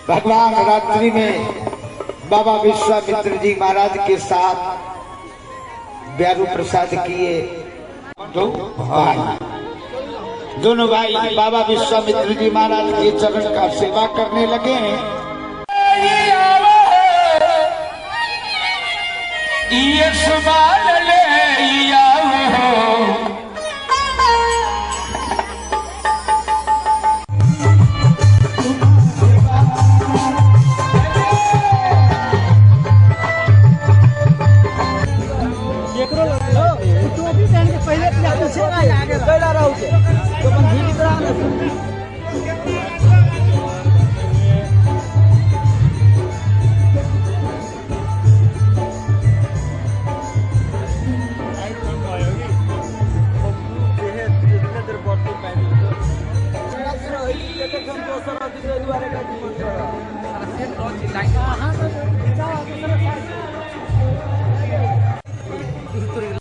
भगवान रात्रि में बाबा विश्वामित्र जी महाराज के साथ ब्यारू प्रसाद किए। दो भाई, दोनों भाई बाबा विश्वामित्र जी महाराज के चरण का सेवा करने लगे। ये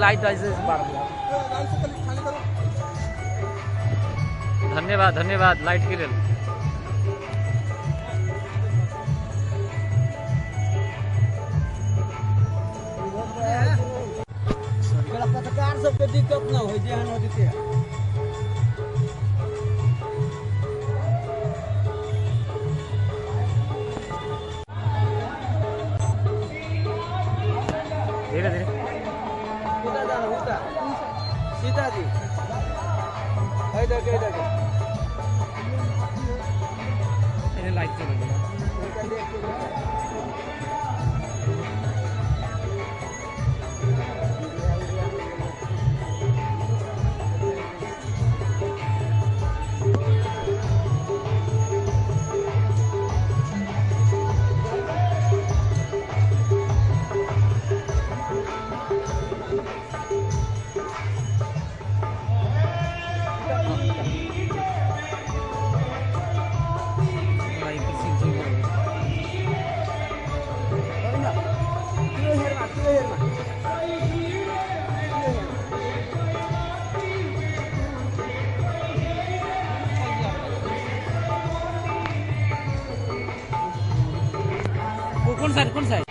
लाइट। धन्यवाद धन्यवाद लाइट के लिए। पत्रकार सबके दिक्कत न हो जेहन हो जेतै। धीरे धीरे सीता जी लाइट चल। कौन सा है?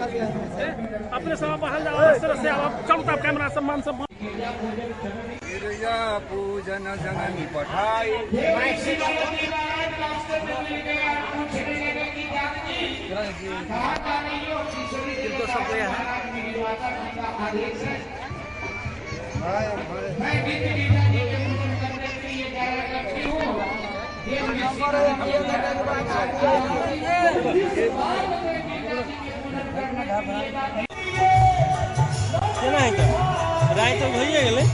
अपने सब बहल जाओ से अब चलू तब कैमरा सम्मान सब। पूजन जननी पठाई केना हेतै? राति भइए गेलै।